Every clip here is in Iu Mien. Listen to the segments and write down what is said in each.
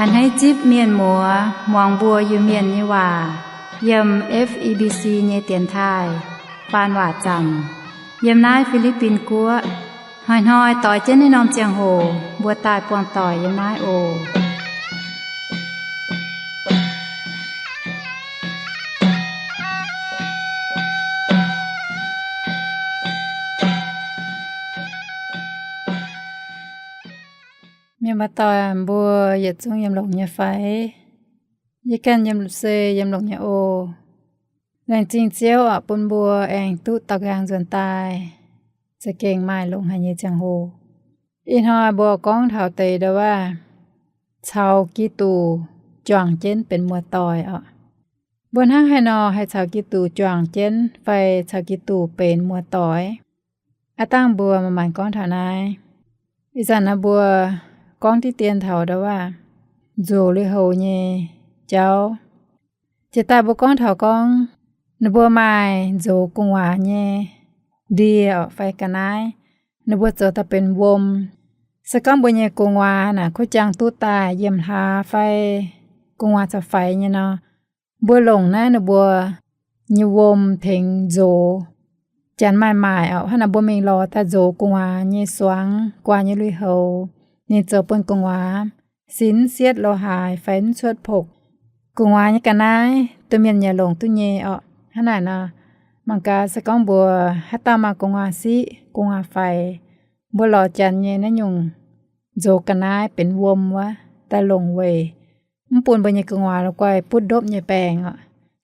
Hneiv zipv mienh muoz muangx mbuo Iu-Mienh nyei waac yiem F E B C nyei dienx taaih faan waac zanc yiem naaiv Fi^li^bin Guoqv. Hnoi-hnoi doix jienv naaiv norm ziangh hoc mbuo daaih buangh doic yiem naaiv oc. Mienh muoz-doic, mbuo yietc zungv yiem longx nyei fai? Yie ganh yiem se yiem longx nyei oc. Laengz zingh Ziouv oc, bun mbuo aengx duqv daaux nqaang nzuonx daaih, za'gengh maaih longx haic nyei ziangh hoc. Ih hnoi mbuo gorngv taux deix ndau wuov, caux Giduc juangc jienv benx muoz-doic oc. Mbuo hnangv haaix nor haih caux Giduc juangc jienv fai caux Giduc benx muoz-doic? Aav dangh mbuo manc-manc gorngv taux naaiv. Ih zanc naaiv mbuo gorngv diqv dien taux ndau wuov, nzox lui-houx nyei jauv. Jiex daaih mbuo gorngv taux gorngv, ninh mbuo maaih nzox gu'nguaaz nyei ndie oc fai ga'naaiv, ninh mbuo zoux daaih benx wuom. Se gorngv mbuo nyei gu'nguaaz naaic kuv jangx duqv daaih yiem hlaax fai gu'nguaaz caux faix nyei nor, mbuo longc naaiv ninh mbuo nyei wuom tengx nzox. Janx maaih maaic oc, hnangv naaic mbuo mingh lorz daaih nzox gu'nguaaz nyei suangx, gu'nguaaz nyei lui-houx, ninh zoux bun gu'nguaaz sin sietv lo haaix fai mv cuotv pokc. Gu'nguaaz nyei ga'naaiv domh mienh yaac longc duqv nyei oc. Hnangv naaic nor, mangc gaax se gorngv mbuo haaix dauh maaih gu'nguaaz siqv, gu'nguaaz faix, mbuo lorz janx nyei naaiv nyungc nzox ga'naaiv benx wuom wuov daaih longc weic mv bun mbuo nyei gu'nguaaz la'guaih butv ndopv nyei baengc oc.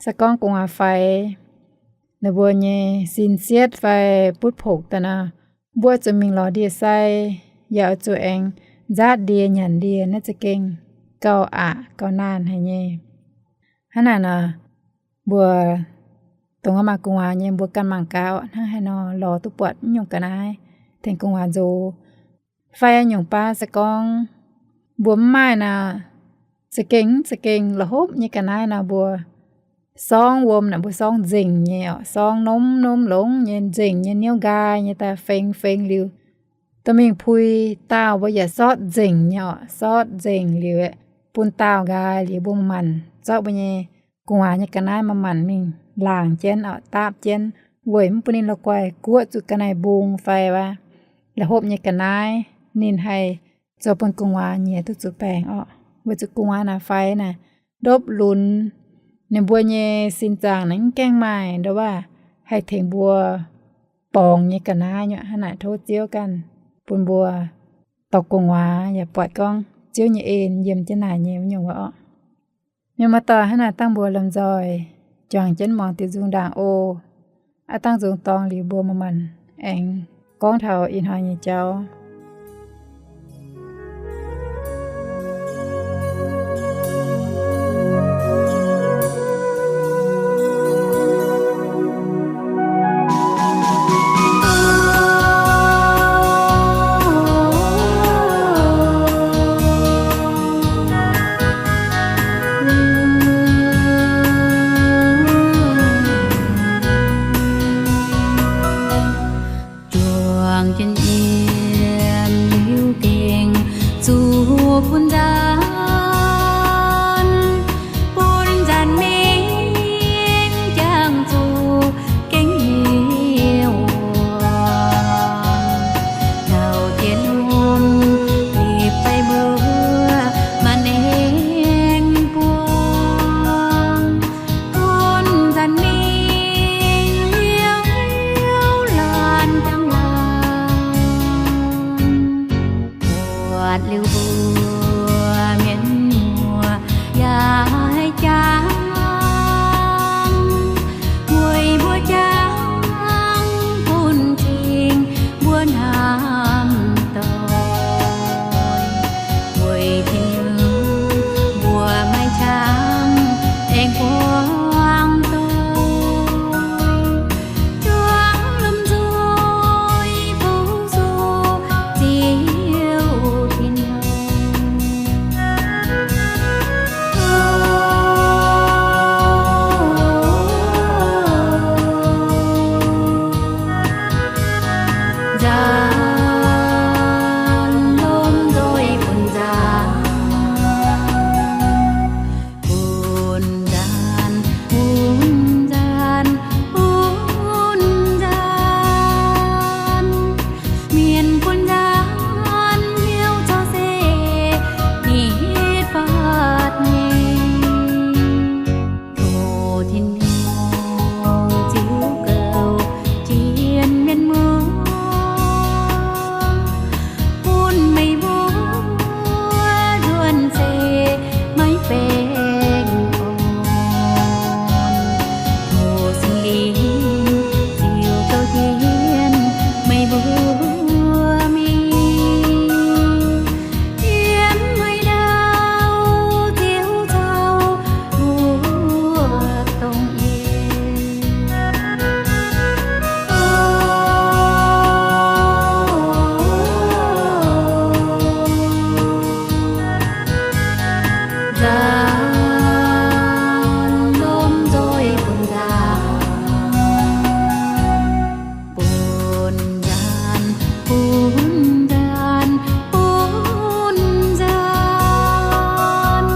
Se gorngv gu'nguaaz faix, ninh mbuo nyei sin sietv fai butv pokc daaih nor, mbuo oix zuqc mingh lorz ndie-sai, yaac oix zuqc aengx nzaatv ndie nyanc ndie, naaiv za'gengh gauh aqc gauh naanh haic nyei. Hnangv naaic nor, mbuo dongh maaih gu'nguaaz nyei mbuo ganh mangc gaax oc, hnangv haaix nor lorz duqv buatc mv nyungc ga'naaiv tengx gu'nguaaz nzox. Fai nyungc baav se gorngv mbuo mv maaih nor, za'gengh, za'gengh la'hopv nyei ga'naaiv nor mbuo sorngv wuom naaic mbuo sorngv nzengc nyei oc, sorngv nomv nomv longx nyei, nzengc nyei, niouv nqaai nyei daaih feng feng liuz, dorh mingh pui daauh mbuo yaac sortv nzengc nyei oc, sortv nzengc liuz aeqv, bun daauh nqaai liuz mbuo manc-manc zorqv mbuo nyei gu'nguaaz nyei ga'naaiv manc-manc mingh laangc jienv oc, daapv jienv, weic mv bun ninh la'guaih guoqv zuqc ga'naaiv mbung fai wuov, la'hopv nyei ga'naaiv ninh haih zoux bun gu'nguaaz nyiex duqv zuqc baengc oc. Weic zuqc gu'nguaaz naaic faix naaic ndopv lunx, ninh mbuo nyei sin zaangc naaic mv gaengh maaih ndau wuov haih tengx mbuo borngz nyei ga'naaiv nyei. Hnangv naaic tov Ziouv ganh bun mbuo dorh gu'nguaaz yaac buatc gorngv Ziouv nyei en yiem jienv naaic nyei wuov nyungc wuov oc. Mienh muoz-doic, hnangv naaic dangh mbuo lomh nzoih juangc jienv muangx diuh nzung ndaangc oc. Aav dangh nzung dorngx liuz mbuo manc-manc aengx gorngv taux ih hnoi nyei jauv. Juangc jienv yie Nzaanx lomh nzoih bun nzaanx, bun nzaanx, bun nzaanx, bun nzaanx,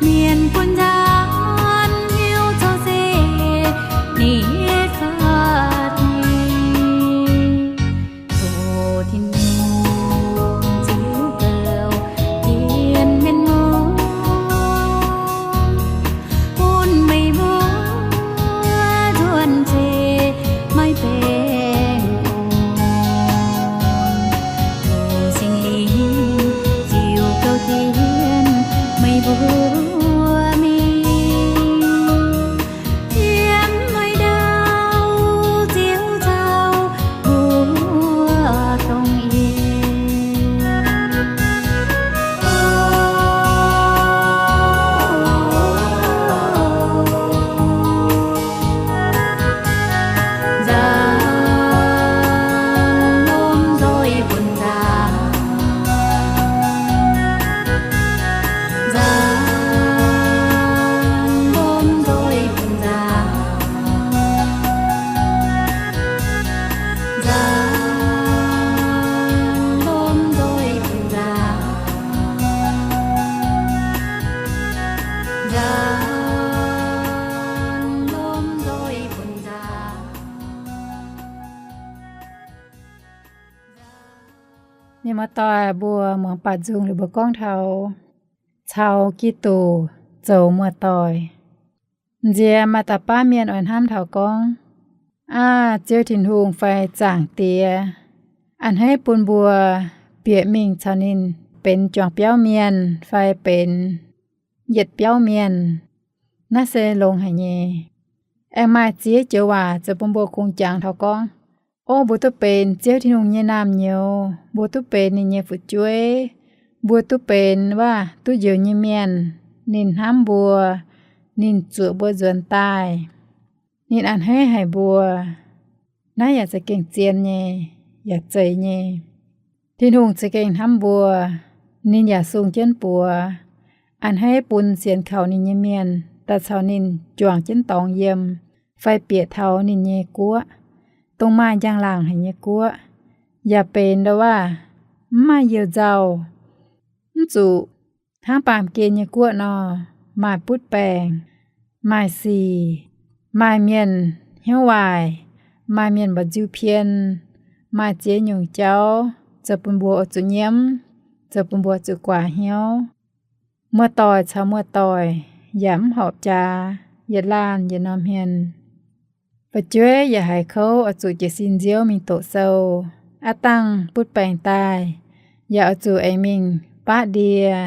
mienh bun nzaanx hnyouv zoux se ninh nyei fatv. O Tin-Hungh, ziux gaux jienv mienh muoz, bun meih mbuo nzuonx zeiv maiv baengh orn. O Singx Lingh, ziux gaux jienv meih mbuo mingh, yiem meih ndau ziux nzauh mbuo dongh yie. Nzaanx lomh nzoih bun nzaanx, nzaanx lomh nzoih bun nzaanx, nzaanx lomh nzoih bun nzaanx, nzaanx lomh nzoih bun nzaanx. Mienh muoz-doic, mbuo muangx baac nzung liuz mbuo gorngv taux caux Giduc zoux muoz-doic. Nziex maaih da'baav mienh oix hnamv taux gorngv, aa, Ziouv Tin-Hungh fai Zaangc Diex a'hneiv bun mbuo bieqc mingh caux ninh benx juangc biauv mienh fai benx yietc biauv mienh. Naaiv se longx haic nyei. Aengx maaih ziex joux waac zoux bun mbuo kungx jangx taux gorngv, o, mbuo duqv benx Ziouv Tin-Hungh nyei naamh nyouz, mbuo duqv benx ninh nyei fu'jueiv, mbuo duqv benx waac duqv njoux nyei mienh, ninh hnamv mbuo, ninh zuoqc mbuo nzuonx daaih, ninh a'hneiv haic mbuo. Naaiv yaac za'gengh zien nyei, yaac zeiz nyei. Tin-Hungh za'gengh hnamv mbuo, ninh yaac sung jienv buoz, a'hneiv bun sienx kaux ninh nyei mienh daaih caux ninh juangc jienv dorngx yiem, fai bieqc taux ninh nyei guoqv, dongh maaih njang-laangc haic nyei guoqv, yaac benx ndau waac mv maaih youh nzauh, mv zuqc hnangv baamh gen nyei guoqv nor, maaih butv baengc, maaih sic, maaih mienh hnyouv waaic, maaih mienh mba'nziu pien, maaih ziex nyungc jauv zoux bun mbuo oix zuqc nyiemv, zoux bun mbuo zuqc guaax hnyouv. Muoz-doic caux muoz-doic yaac mv horpc jaax yietc laanh yietc norm hmien. Fu'jueiv yaac haiz kouv oix zuqc jiez sin nziouv mingh doqc sou. Aav dangh butv baengc daaih, yaac oix zuqc aengx mingh baqv ndie,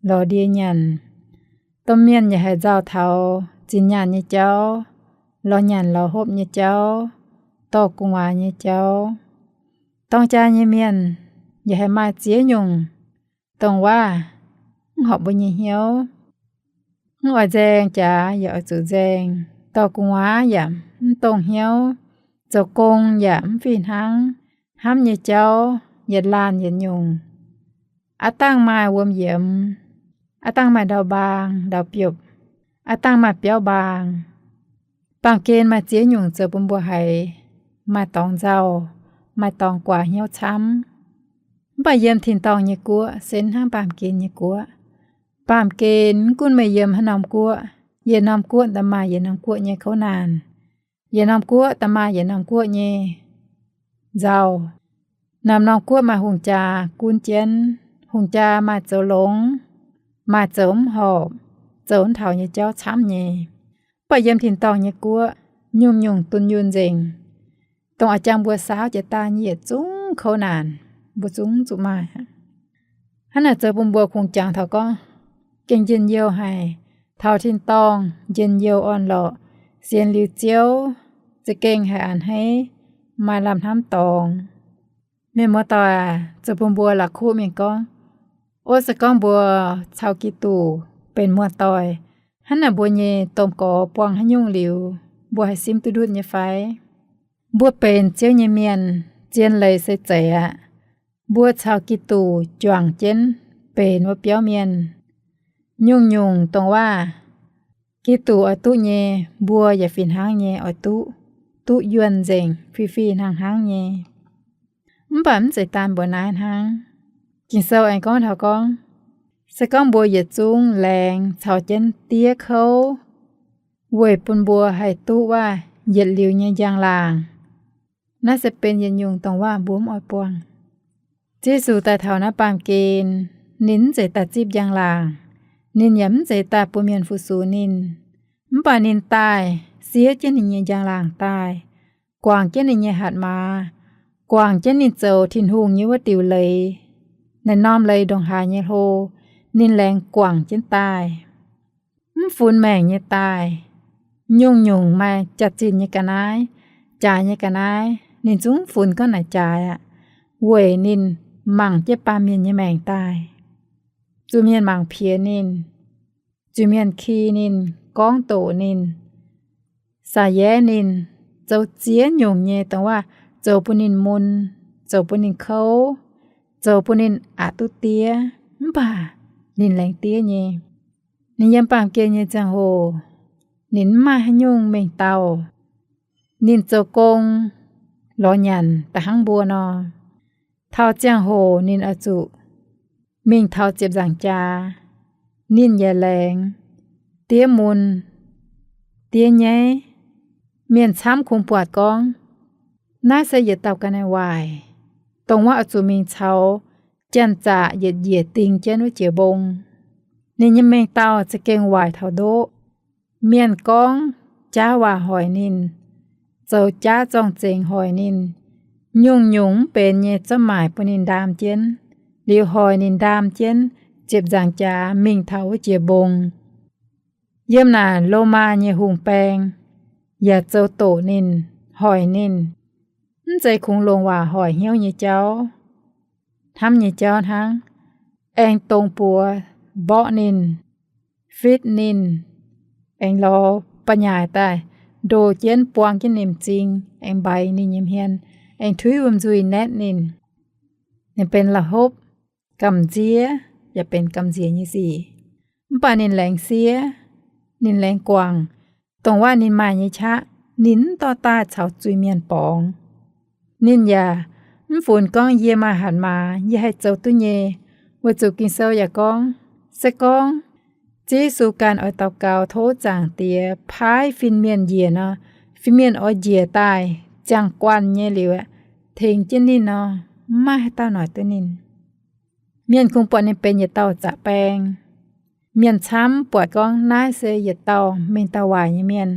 lorz ndie nyanc. Domh mienh yaac haiz nzauh taux zinh nyaanh nyei jauv, lorz nyanc lorz hopv nyei jauv, dorh gu'nguaaz nyei jauv. Dorng jaa nyei mienh yaac haiz maaih ziex nyungc dongh waac mv horpc mbuo nyei hnyouv. Mv oix nzaeng jaax yaac oix zuqc nzaeng, dorh gu'nguaaz yaac mv dongh hnyouv, zoux gong yaac mv fih hnangv, hnamv nyei jauv yietc laanh yietc nyungc. Aav dangh maaih wuom yiemx, aav dangh maaih ndau-mbaang ndau-biopc, aav dangh maaih biauv-mbaang. Baamh gen maaih ziex nyungc zoux bun mbuo haiz maaih dorngx nzauh, maaih dorngx guaax hnyouv camv. Mv baac yiem tin-dorngh nyei guoqv se mv hnangv baamh gen nyei guoqv. Baamh gen mv gunv meih yiem haaix norm guoqv, yietc norm guoqv da'maaih yietc norm guoqv nyei kouv naanc, yietc norm guoqv da'maaih yietc norm guoqv nyei nzauh. Norm-norm guoqv maaih hungh jaa gunv jienv. Hungh jaa maaih zoux longx, maaih zoux mv horpc, zoux mv taux nyei jauv camv nyei. Mv baac yiem tin-dorngh nyei guoqv, nyungc-nyungc dunh yunh nzengc. Dongh a'jang mbuo saauv jiez daaih nyei yietc zungv kouv naanc, mbuo zungv zuqc maaih. Hnangv naaic zoux bun mbuo kungx jangx taux gorngv, gengh njien-youh haic, taux tin-dorngh njien-youh orn-lorqc, sienx liuz Ziouv, za'gengh haiz a'hneiv, maaih lamh hnamv dorngx. Mienh muoz-doic aac, zoux bun mbuo la'kuqv mingh gorngv, o, se gorngv mbuo caux Giduc benx muoz-doic, hnangv naaic mbuo nyei domh gorx buangh haaix nyungc liuz, mbuo haih simv duqv ndutv nyei fai? Mbuo benx Ziouv nyei mienh, zien leiz se zeiz aqv. Mbuo caux Giduc juangc jienv benx wuov biauv mienh. Nyungc-nyungc dongh waac Giduc oix duqv nyei, mbuo yaac fih hnangv nyei oix duqv, duqv yuonh nzengc, fih fih hnangv hnangv nyei. Mv baac mv zeiz daan mbuo naaiv hnangv. Ging-Sou aengx gorngv taux gorngv, se gorngv mbuo yietc zungv laengz caux jienv diev kouv weic bun mbuo haih duqv waac yietc liuz nyei njang-laangc, naaiv se benx yietc nyungc dongh waac mbuo mv oix buangh. Ziouv Yesu daaih taux naaiv baamh gen, ninh mv zeiz daaih zipv njang-laangc, ninh yaac mv zeiz daaih bun mienh fu-sux ninh. Mv baac ninh daaih siev jienv ninh nyei njang-laangc daaih, guangc jienv ninh nyei hatc maaz, guangc jienv ninh zoux Tin-Hungh nyei wuov diuc leiz, naaiv norm leiz ndongc haaix nyei hlo, ninh laengz guangc jienv daaih. Mv funx maengc nyei daaih. Nyungc-nyungc maaih jaax-zinh nyei ga'naaiv, jaaix nyei ga'naaiv, ninh zungv funx gorngv naaic jaaix aqv, weic ninh mangc jienv baamh mienh nyei maengc daaih. Zuqc mienh mangc piex ninh, zuqc mienh ki ninh, gorngv doqc ninh, saax yaev ninh, zoux ziex nyungc nyei dongh waac zoux bun ninh mun, zoux bun ninh kouv, zoux bun ninh aqc duqv diev, mv baac ninh laengz diev nyei. Ninh yiem baamh gen nyei ziangh hoc, ninh mv maaih haaix nyungc mengh dauh. Ninh zoux gong lorz nyanc da'hnangv mbuo nor. Taux ziangh hoc ninh oix zuqc mingh taux ziepc nzaangc jaax, ninh yaac laengz diev mun, diev nyaiv. Mienh camv kungx buatc gorngv, naaiv se yietc dauh ga'naaiv waaic, dongh wuov oix zuqc mingh caux janx-zaqc yietc njiec ding jienv wuov jiex mbong. Ninh nyei mengh dauh za'gengh waaic taux ndoqv. Mienh gorngv jaav waac hoic ninh, zoux jaav zorng-zengx hoic ninh, nyungc-nyungc mv benx nyei zorqv maaic bun ninh ndaam jienv, liuz hoic ninh ndaam jienv ziepc nzaangc jaax mingh taux wuov jiex mbong. Yiem naaic Lomaa nyei hungh baeng yaac zoux doqc ninh, hoic ninh. Mv zeiz kungx longc waac hoic hnyouv nyei jauv, hnamv nyei jauv hnangv, aengx dongz buoz mborqv ninh, fitv ninh, aengx lorz ba'nyaaic daaih ndoh jienv buang jienv ninh m'zing, aengx mbaix ninh nyei hmien, aengx tuiv wuom-nzuih naetv ninh. Ninh benx la'hopv, gamh nziev, yaac benx gamh nziex nyei sic. Mv baac ninh laengz siev, ninh laengz guangc, dongh waac ninh maaih nyei qaqv, ninh mv dorh daaih caux zuiz-mienh borngz. Ninh yaac mv funx gorngv, yie maaih hatc maaz, yie haih zoux duqv nyei, weic zuqc Ging-Sou yaac gorngv, se gorngv Ziouv Yesu ganh oix daux gaux tov Zaangc Diex paaiv fin-mienh njiec nor, fin-mienh oix njiec daaih ziangh guanh nyei liuz aeqv, tengx jienv ninh nor, mv maaih haaix dauh noic duqv ninh. Mienh kungx buatc ninh benx yietc dauh za'baeng. Mienh camv buatc gorngv naaiv se yietc dauh mengh dauh waaic nyei mienh.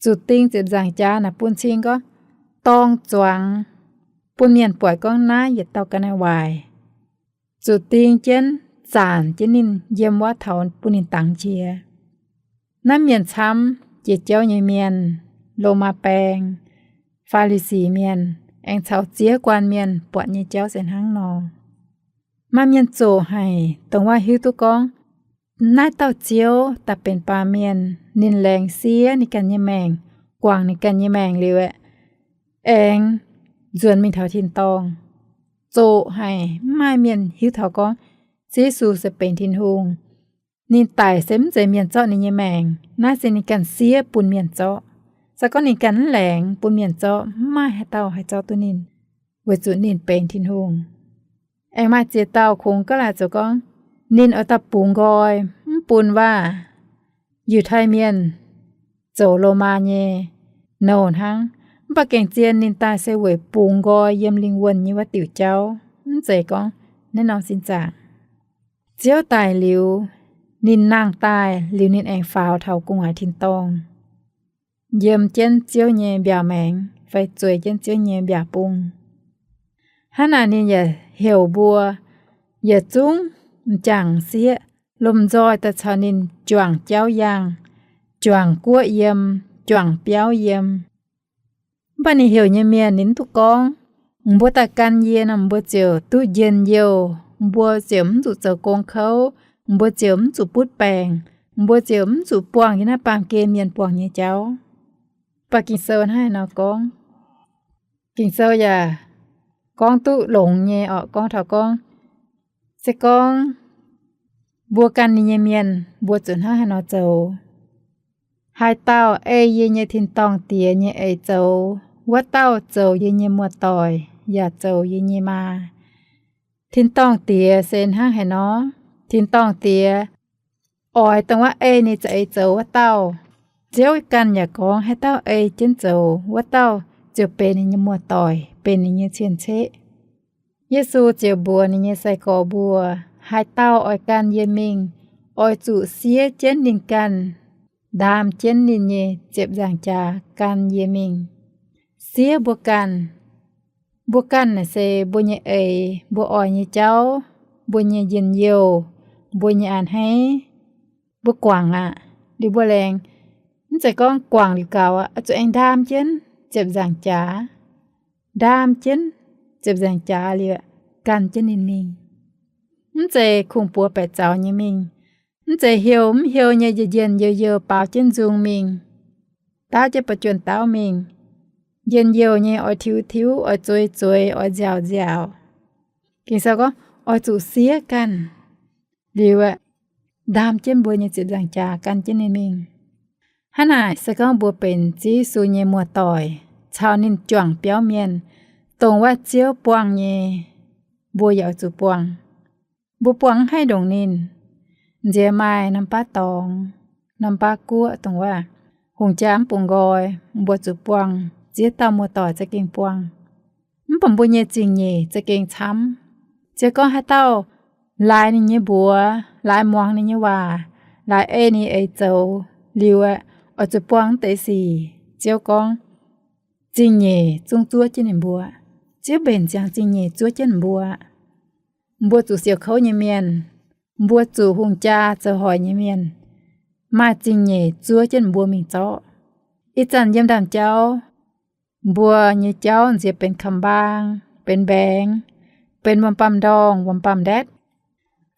Zuqc ding ziepc nzaangc jaax naaic bun cing gorngv dorng zuangx, bun mienh buatc gorngv naaiv yietc dauh ga'naaiv waaic. Zuqc ding jienv zaanc jienv ninh yiem wuov taux bun ninh dangx qiex. Naaiv mienh camv, jiex jauv nyei mienh, Lomaa baeng, Faa^li^si mienh, aengx caux ziex guanh mienh buatc nyei jauv se hnangv nor. Maaih mienh zoqc haic dongh wuov hiuv duqv gorngv naaiv dauh Ziouv daaih benx baamh mienh, ninh laengz siev ninh ganh nyei maengc, guangc ninh ganh nyei maengc liuz aeqv, aengx nzuonx mingh taux tin-dorngh. Zoqc haic, mv maaih mienh hiuv taux gorngv Ziouv Yesu se benx Tin-Hungh. Ninh daic se mv zeiz mienh zorqv ninh nyei maengc, naaiv se ninh ganh siev bun mienh zorqv. Se gorngv ninh ganh mv laengz bun mienh zorqv, mv maaih haaix dauh haih zorqv duqv ninh, weic zuqc ninh benx Tin-Hungh. Aengx maaih ziex dauh kungx ga'laaic zoux gorngv ninh oix daaih bungx nqoi, mv bun waac Yiutai Mienh zoux Lomaa nyei nouh hnangv. Mv baac gengh zien ninh daaih se weic bungx nqoi yiem lingh wuonh nyei wuov diuc jauv, mv zeiz gorngv naaiv norm sin zaangc. Ziouv daic liuz, ninh nangh daaih liuz ninh aengx faaux taux gu'nguaaic tin-dorngh, yiem jienv Ziouv nyei mbiaauc maengx fai zueiz jienv Ziouv nyei mbiaauc bung. Hnangv naaic ninh yaac heuc mbuo yietc zungv m'jangc sieqv lomh nzoih daaih caux ninh juangc jauv yangh, juangc guoqv yiem, juangc biauv yiem. Mv baac ninh heuc nyei mienh ninh mv duqv gorngv, mbuo daaih gan yie nor, mbuo ziouc duqv njien-youh, mbuo ziouc mv zuqc zoux gong kouv, mbuo ziouc mv zuqc butv baengc, mbuo ziouc mv zuqc buangh yiem naaiv baamh gen mienh buangh nyei jauv. Mv baac Ging-Sou hnangv haaix nor gorngv? Ging-Sou yaac gorngv duqv longx nyei orqc, gorngv taux gorngv, se gorngv Mbuo ganh ninh nyei mienh, mbuo zuqc hnangv haaix nor zoux? Haaix dauh ei yie nyei tin-dorngh Diex nyei eix zoux, wuov dauh zoux yie nyei muoz-doic yaac zoux yie nyei maa. Tin-dorngh Diex se hnangv haaix nor? Tin-dorngh Diex oix dongh wuov ei ninh za'eix zoux wuov dauh. Ziouv ganh yaac gorngv haaix dauh ei jienv zoux, wuov dauh ziouc benx ninh nyei muoz-doic, benx ninh nyei cien-ceqv. Yesu ziouc mbuox ninh nyei sai-gorx mbuo, haaix dauh oix gan yie mingh, oix zuqc siev jienv ninh ganh, ndaam jienv ninh nyei ziepc nzaangc jaax gan yie mingh. Siev mbuo ganh. Mbuo ganh naaic se mbuo nyei eix, mbuo oix nyei jauv, mbuo nyei njien-youh, mbuo nyei a'hneiv, mbuo guangc aqv. Liuz mbuo laengz, mv zeiz gorngv guangc liuz gaux aqv, oix zuqc aengx ndaam jienv ziepc nzaangc jaax. Ndaam jienv ziepc nzaangc jaax liuz, gan jienv ninh mingh. Mv zeiz kungx-buoz baeqc zaux nyei mingh. Mv zeiz heuc mv heuc nyei njien-njien youh youh baaux jienv nzung mingh, daauv jienv ba'juonh daauv mingh. Njien-youh nyei oix tiux tiux, oix zueiz zueiz, oix nziaauc nziaauc. Ging-Sou gorngv oix zuqc siev ganh. Liuz aeqv, ndaam jienv mbuo nyei ziepc nzaangc jaax gan jienv ninh mingh. Hnangv naaic se gorngv mbuo benx Ziouv Yesu nyei muoz-doic caux ninh juangc biauv mienh, dongh wuov Ziouv buangh nyei, mbuo yaac oix zuqc buangh. Mbuo buangh mv haih ndongc ninh. Nziex maaih norm baav dorngx, norm baav guoqv, dongh wuov hungh jaa mv bungx nqoi, mbuo zuqc buangh, ziex dauh muoz-doic za'gengh buangh. Mv baac mbuo nyei zingh nyeic za'gengh camv. Ziouv gorngv haaix dauh laaix ninh nyei mbuox, laaix muangx ninh nyei waac, laaix ei ninh eix zoux, liuz aeqv, oix zuqc buangh mv deix sic. Ziouv gorngv, zingh nyeic zungv zuov jienv ninh mbuo. Ziouv mbenc ziangx zingh nyeic zuov jienv mbuo. Mbuo zuqc siouc kouv nyei mienh, mbuo zuqc hungh jaa zoux hoic nyei mienh, maaih zingh nyeic zuov jienv mbuo mingh zorqv. Ih zanc yiem ndaamv-jauv, mbuo nyei jauv nziex benx kamv-mbaang, benx mbaengx, benx wuom-baamh ndorngh, wuom-baamh ndetv,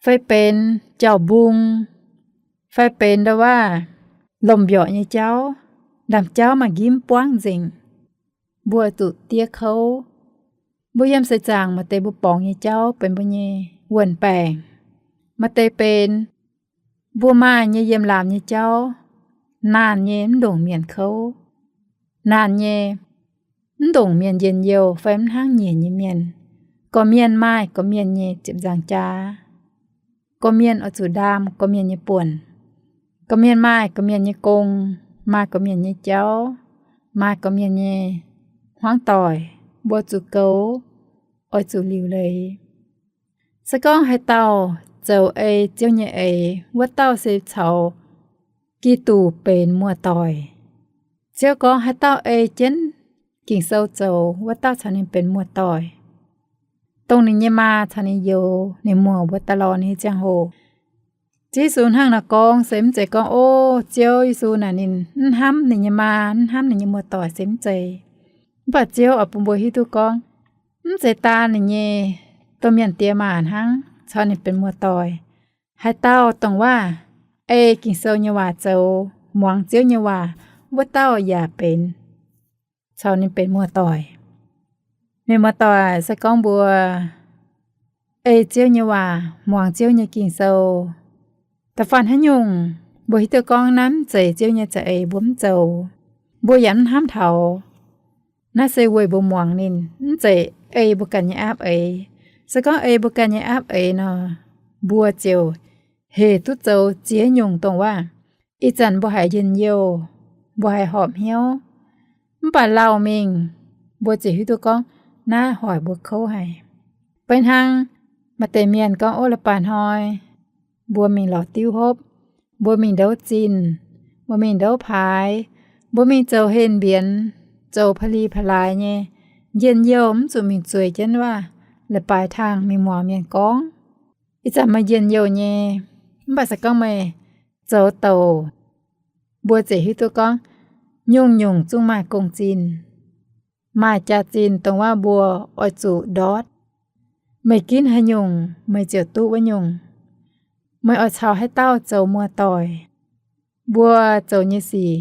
fai benx jauv-mbung, fai benx ndau wuov lomh mbiorqc nyei jauv, ndaamv-jauv maaih nqimv buangv nzengc. Mbuo zuqc diev kouv. Mbuo yiem seix zaangc maaih deix mbuo borngz nyei jauv benx mbuo nyei wuon-baengc. Maaih deix benx mbuo maaih nyei yiem laamc nyei jauv, naanh nyei mv ndongc mienh kouv, naanh nyei mv ndongc mienh njien-youh fai mv hnangv nyiec nyei mienh. Gorqv-mienh maaih gorqv-mienh nyei ziepc nzaangc jaax. Gorqv-mienh oix zuqc ndaam gorqv-mienh nyei buonc. Gorqv-mienh maaih gorqv-mienh nyei gong, maaih gorqv-mienh nyei jauv, maaih gorqv-mienh nyei hmuangv doic, mbuo zuqc goux, oix zuqc liuc leiz. Se gorngv haaix dauh zoux ei Ziouv nyei eix, wuov dauh se caux Giduc benx muoz-doic. Ziouv gorngv haaix dauh ei jienv Ging-Sou zoux, wuov dauh caux ninh benx muoz-doic. Dongh ninh nyei maa caux ninh youz, ninh muoc mbuo daaih lorz ninh nyei ziangh hoc, Ziouv Yesu hnangv naaiv gorngv se mv zeiz gorngv, o, Ziouv Yesu naaic ninh mv hnamv ninh nyei maa, mv hnamv ninh nyei muoz-doic se mv zeiz. Mv baac Ziouv oix bun mbuo hiuv duqv gorngv, mv zeiz daan ninh nyei domh mienh diex maac hnangv caux ninh benx muoz-doic. Haaix dauh dongh wuov ei Ging-Sou nyei waac zoux, muangx Ziouv nyei waac, wuov dauh yaac benx caux ninh benx muoz-doic. Mienh muoz-doic, se gorngv mbuo ei Ziouv nyei waac, muangx Ziouv nyei Ging-Sou, da'faanh haaix nyungc mbuo hiuv duqv gorngv naaiv mv zeiz Ziouv nyei za'eix, mbuo mv zoux, mbuo yaac mv hnamv taux, naaiv se weic mbuo muangx ninh, mv zeiz ei mbuo ganh nyei aapv eix. Se gorngv ei mbuo ganh nyei aapv eix nor, mbuo ziouc hec duqv zoux ziex nyungc dongh wuov. Ih zanc mbuo haiz njien-youh, mbuo haiz horpc hnyouv, mv baac lauh mingh mbuo ziouc hiuv duqv gorngv naaiv hoic mbuo kouv haic. Beiv hnangv maaih deix mienh gorngv, ov, la'baaih hnoi mbuo mingh lorz diuv hopv, mbuo mingh ndouv zinh, mbuo mingh ndouv paaix, mbuo mingh zoux henh mbienx, zoux pa'li pa'laaix nyei, njien-youh mv zuqc mingh zueiz jienv wuov, la'baaih tangh mingh muangx mienh gorngv. Ih zanc maaih njien-youh nyei, mv baac se gorngv meih zoux douc, mbuo ziouc hiuv duqv gorngv nyungc-nyungc zungv maaih gong-zinh, maaih jaax-zinh dongh wuov mbuo oix zuqc ndortv. Meih ginv haaix nyungc, meih ziouc duqv wuov nyungc. Meih oix caux haaix dauh zoux muoz-doic, mbuo zoux nyei sic,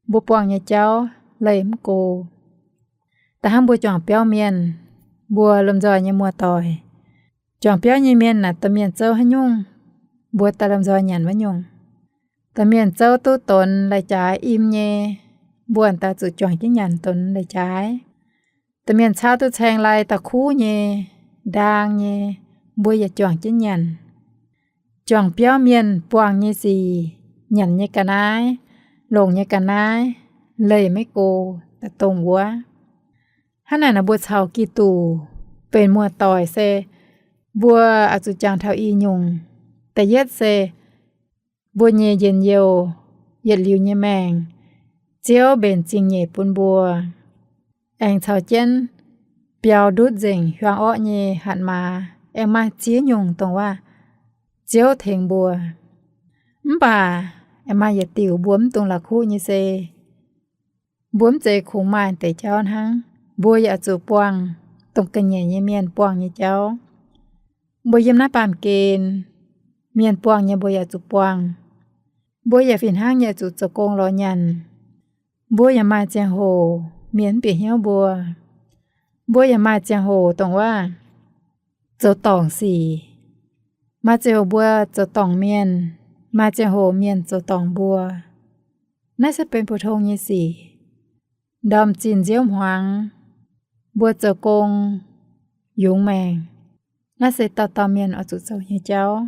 mbuo buangh nyei jauv leih mv go. Da'hnangv mbuo juangc biauv mienh, mbuo lomh nzoih nyei muoz-doic, juangc biauv nyei mienh naaic domh mienh zouv haaix nyungc, mbuo daaih lomh nzoih nyanc wuov nyungc. Da'mienh zouv duqv donx lai-jaaix im nyei, mbuo daaih zuqc juangc jienv nyanc donx lai-jaaix. Da'mienh cauv duqv caeng lai dauh kuv nyei, ndaang nyei, mbuo yaac juangc jienv nyanc. Juangc biauv mienh buangh nyei sic, nyanc nyei ga'naaiv, longc nyei ga'naaiv, leih maiv go, daaih dongh wuov. Hnangv naaic nor mbuo caux Giduc benx muoz-doic se mbuo oix zuqc jangx taux i nyungc. Da'yietv se mbuo nyei njien-youh, yietc liuz nyei maengc, Ziouv mbenc zingh nyeic bun mbuo, aengx caux jienv biaux ndutv nzengc hiuang orqv nyei hatc maaz, aengx maaih ziex nyungc dongh waac Ziouv tengx mbuo. Mv baac aengx maaih yietc diuc mbuo mv dungx la'kuqv nyei se, mbuo mv zeiz kungx maaih deix jauv hnangv, mbuo yaac zuqc buangh dongh ga'nyiec nyei mienh buangh nyei jauv. Mbuo yiem naaiv baamh gen, mienh buangh nyei mbuo yaac zuqc buangh. Mbuo yaac fih hnangv nyei zuqc zoux gong lorz nyanc. Mbuo yaac maaih ziangh hoc mienh mv bieqc hnyouv mbuo. Mbuo yaac maaih ziangh hoc dongh waac zoux dorngc sic. Maaih ziangh hoc mbuo zoux dorngc mienh, maaih ziangh hoc mienh zoux dorngc mbuo. Naaiv se benx pou-tong nyei sic. Ndorm zinh nziouv hmuangx, mbuo zoux gong yungz maengc. Naaiv se dauh dauh mienh oix zuqc zoux nyei jauv.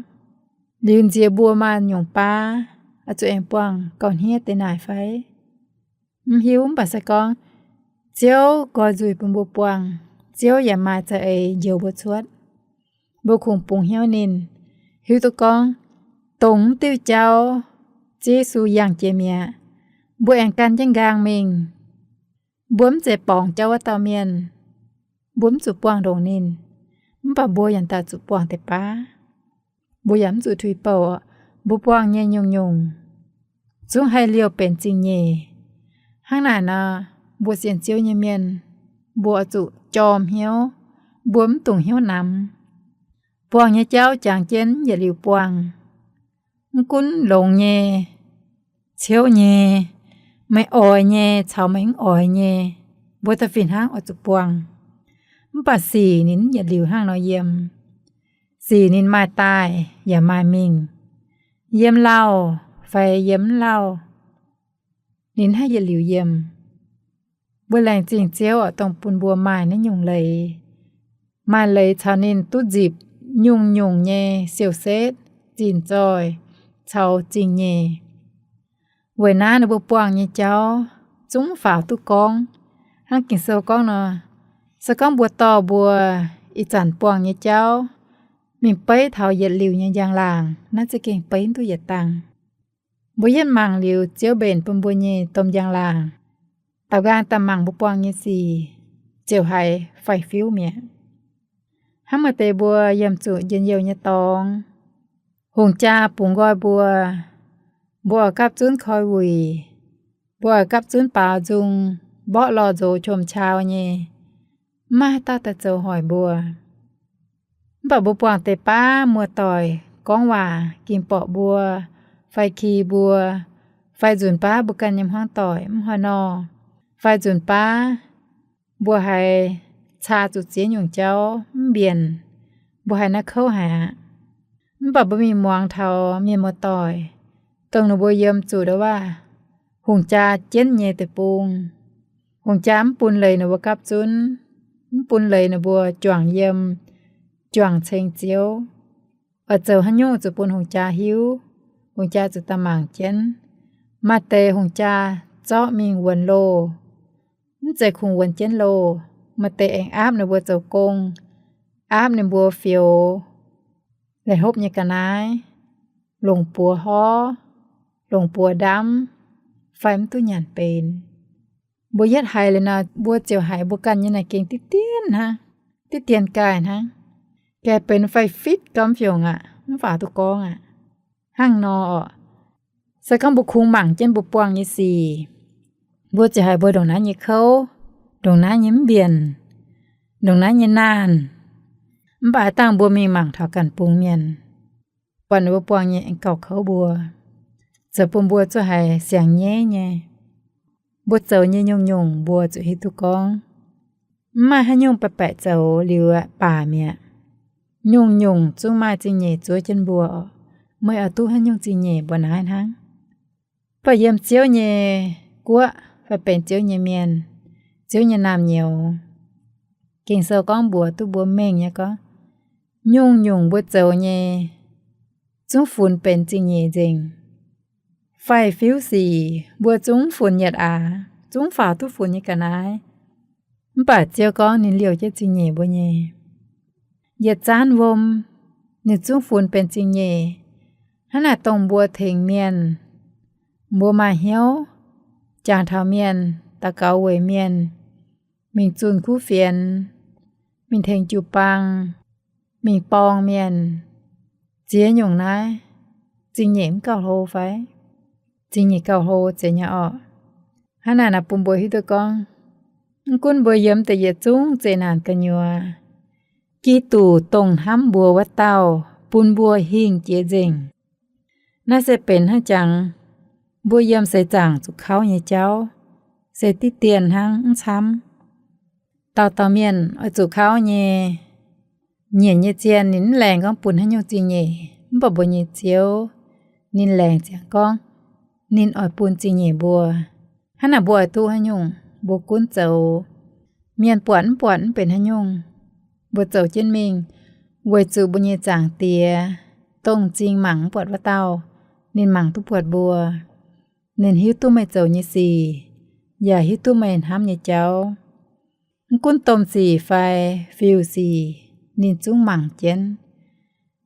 Liuz nziex mbuo maaih nyungc baav oix zuqc aengx buangh gauh hniev deix naaic fai? Mv hiuv. Mv baac se gorngv Ziouv nqoi nzuih bun mbuo buangh, Ziouv yaac maaih za'eix njoux mbuo cuotv. Mbuo kungx bungx hnyouv ninh, hiuv duqv gorngv dongh mv diuh jauv Ziouv Yesu yangh jiex mi'aqv, mbuo aengx gan jienv nqaang mingh. Mbuo mv zeiz borngz jauv wuov dauh mienh. Mbuo mv zuqc buangh ndongc ninh, mv baac mbuo yaac daaih zuqc buangh deix baav. Mbuo yaac mv zuqc tuix bouh. Mbuo buangh nyei nyungc-nyungc zungv haih liouh benx zingh nyeic. Hnangv naaic nor, mbuo sienx Ziouv nyei mienh, mbuo oix zuqc jorm hnyouv. Mbuo mv dungx hnyouv namx. Buangh nyei jauv jangx jienv yietc liuz buangh. Mv gunv longx nyei, ciouv nyei, meih oix nyei caux meih mv oix nyei, mbuo da'fih hnangv oix zuqc buangh. Mv baac sic ninh mv yietc liuz hnangv nor yiem. Sic ninh maaih daaih yaac maaih mingh. Yiem lauh fai yiem mv lauh, ninh haih yietc liuz yiem. Mbuo laengz zingh Ziouv oc, dongh bun mbuo maaih naaiv nyungc leiz. Maaih leiz caux ninh duqv nzipc nyungc-nyungc nyei siou-setv, zinh zoih, caux zingh nyeic. Weic naaiv ninh mbuo buangh nyei jauv zungv faaux duqv gorngv. Hnangv Ging-Sou gorngv nor, se gorngv mbuo dorh mbuo ih zanc buangh nyei jauv mingh beiv taux yietc liuz nyei njang-laangc, naaiv za'gengh beiv mv duqv yietc dangh. Mbuo yietv mangc liuz Ziouv mbenc bun mbuo nyei domh njang-laangc, daaux nqaang daaih mangc mbuo buangh nyei sic, ziouc haiz faix-fiuv mi'aqv. Hnangv maaih deix mbuo yiem zuqc njien-youh nyei dorngx, hungh jaa bungx nqoi mbuo, mbuo oix gapv zunv koi wuic, mbuo oix gapv zunv baaux nzung, mborqv lorh nzox qom-qau nyei, mv maaih haaix dauh daaih zoux hoic mbuo. Mv baac mbuo buangh deix baav muoz-doic gorngv waac ging borqc mbuo, fai ki mbuo, fai nzunc baav mbuo ganh nyei hmuangv doic mv hnoi nor, fai nzunc baav mbuo haiz caa zuqc ziex nyungc jauv mv mbienc, mbuo haiz naaiv kouv haic aqv. Mv baac mbuo mingh muangx taux mienh muoz-doic, dongh ninh mbuo yiem zuqc ndau waac hungh jaa jienv nyei deic-bung. Hungh jaa mv bun leiz ninh mbuo gapv zunv, mv bun leiz ninh mbuo juangc yiem, juangc ceng Ziouv. Oix zoux haaix nyungc zuqc bun hungh jaa hiuv, hungh jaa zuqc daaih mangc jienv. Maaih deix hungh jaa zorqv mingh wuonx loh, mv zeiz kungx wuonx jienv loh. Maaih deix aengx aapv ninh mbuo zoux gong, aapv ninh mbuo fioux, laih hopv nyei ga'naaiv, longc buoz horv, longc buoz ndamv, fai mv duqv nyanc benx. Mbuo yietv haiz liuz nor, mbuo ziouc haiz mbuo ganh nyei naaic gengh diqv dien hnangv, diqv dien gaaih hnangv. Gaengh benx faix-fitv gormx fiongc aqv, mv faaux duqv gorngv aqv. Hnangv nor oc, se gorngv mbuo kungx mangc jienv mbuo buangh nyei sic, mbuo ziouc haiz mbuo ndongc naaiv nyei kouv, ndongc naaiv nyei mv mbienc, ndongc naaiv nyei naanh. Mv baac dangh mbuo mingh mangc taux ganh bungx mienh, buatc ninh mbuo buangh nyei aengx gauh kouv mbuo, zoux bun mbuo zuqc haiz siang-nyeiv nyei. Mbuo zoux nyei nyungc-nyungc mbuo zuqc hiuv duqv gorngv, mv maaih haaix nyungc baeqc baeqc zoux liuz baac mi'aqv. Nyungc-nyungc zungv maaih zingh nyeic zuov jienv mbuo oc. Meih oix duqv haaix nyungc zingh nyeic mbuo naaiv hnangv. Mv baac yiem Ziouv nyei guoqv fai benx Ziouv nyei mienh, Ziouv nyei naamh nyouz, Ging-Sou gorngv mbuox duqv mbuo mengh nyei gorngv, nyungc-nyungc mbuo zoux nyei zungv funx benx zingh nyeic nzengc. Faix-fiuv sic mbuo zungv funx yietc aax, zungv faaux duqv funx nyei ga'naaiv. Mv baac Ziouv gorngv ninh liouh jienv zingh nyeic mbuo nyei. Yietc zaanv wuom ninh zungv funx benx zingh nyeic. Hnangv naaic dongh mbuo tengx mienh, mbuo maaih hnyouv jangx taux mienh, daux gaux weic mienh, mingh zunh kuv fienx, mingh tengx jiu-baang, mingh borng mienh, ziex nyungc naaiv zingh nyeic mv gauh hlo fai? Zingh nyeic gauh hlo zeiz nyei orqc. Hnangv naaic naaic bun mbuo hiuv duqv gorngv, mv gunv mbuo yiem deix yietc zungv zeqc naanc gu'nyuoz, Giduc dongh hnamv mbuo wuov dauh bun mbuo hingh jiex nzengc. Naaiv se benx hnangv jangx mbuo yiem seix zaangc zuqc kauv nyei jauv, se diqv dien hnangv mv camv. Dauh dauh mienh oix zuqc kauv nyei, nyienc nyei zien ninh mv laengz gorngv bun haaix nyungc zingh nyeic, mv baac mbuo nyei Ziouv ninh laengz ziangx gorngv ninh oix bun zingh nyeic mbuo. Hnangv naaic mbuo oix duqv haaix nyungc, mbuo gunv zoux. Mienh buatc mv buatc mv benx haaix nyungc. Mbuo zoux jienv mingh, weic zuqc mbuo nyei Zaangc Diex, dongh m'zing mangc mv buatc wuov dauh, ninh mangc duqv buatc mbuo. Ninh hiuv duqv meih zoux nyei sic, yaac hiuv duqv meih hnamv nyei jauv. Mv gunv domh sic fai fiuv-sic, ninh zungv mangc jienv.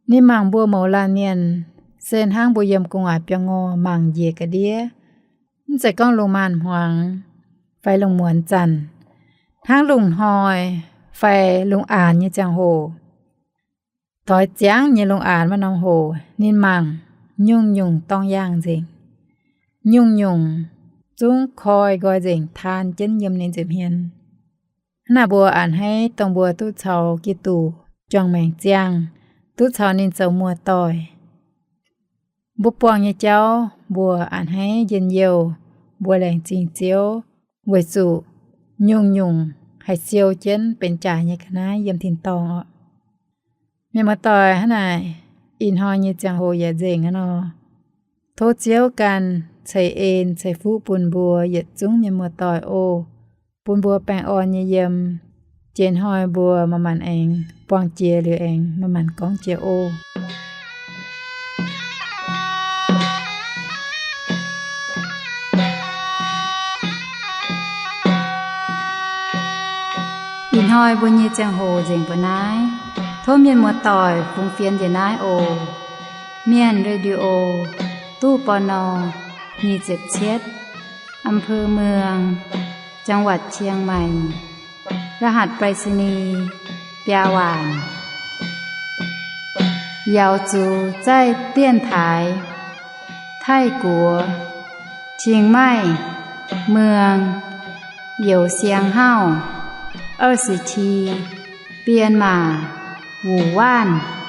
Ninh mangc mbuo mouz laanh mienh, se hnangv mbuo yiem gu'nguaaic biauv-ngorh mangc njiec ga'ndiev. Mv zeiz gorngv lungh maanz hmuangx fai lungh muonz zanc, hnangv lungh hnoi fai lungh aanx nyei ziangh hoc, doix ziangv nyei lungh aanx wuov norm hoc, ninh mangc nyungc-nyungc dorng yaangh nzengc. Nyungc-nyungc zungv koi nqoi nzengc taan jienv yiem ninh nza'hmien. Hnangv naaic mbuo a'hneiv dongh mbuo duqv caux Giduc juangc maengc ziangh, duqv caux ninh zoux muoz-doic. Mbuo buangh nyei jauv mbuo a'hneiv njien-youh, mbuo laengz zingh Ziouv, weic zuqc nyungc-nyungc haih siou jienv benx jaaix nyei ga'naaiv yiem tin-dorngh orqc. Mienh muoz-doic, hnangv naaic ih hnoi nyei ziangh hoc yaac nzengc aqv nor. Tov Ziouv ganh ceix en ceix fuqv bun mbuo yietc zungv mienh muoz-doic oc. Bun mbuo baengh orn nyei yiem. Jiex hnoi mbuo manc-manc aengx buangh jiex liuz aengx manc-manc gorngv jiex oc. Ih hnoi mbuo nyei ziangh hoc nzengc mbuo naaiv. Tov mienh muoz-doic fungx fienx njiec naaiv oc. Mienh Radio, ตู้ ปณ. nyic ziepc cietv, อำเภอเมือง จังหวัดเชียงใหม่ รหัสไปรษณีย์ biaa waanc. 瑶族在电台 Taiv-Guoqv, Chiang Mai, เมือง Youz Siang Hauv, 二十七, Bienh Maac, Wuoqc Waanv.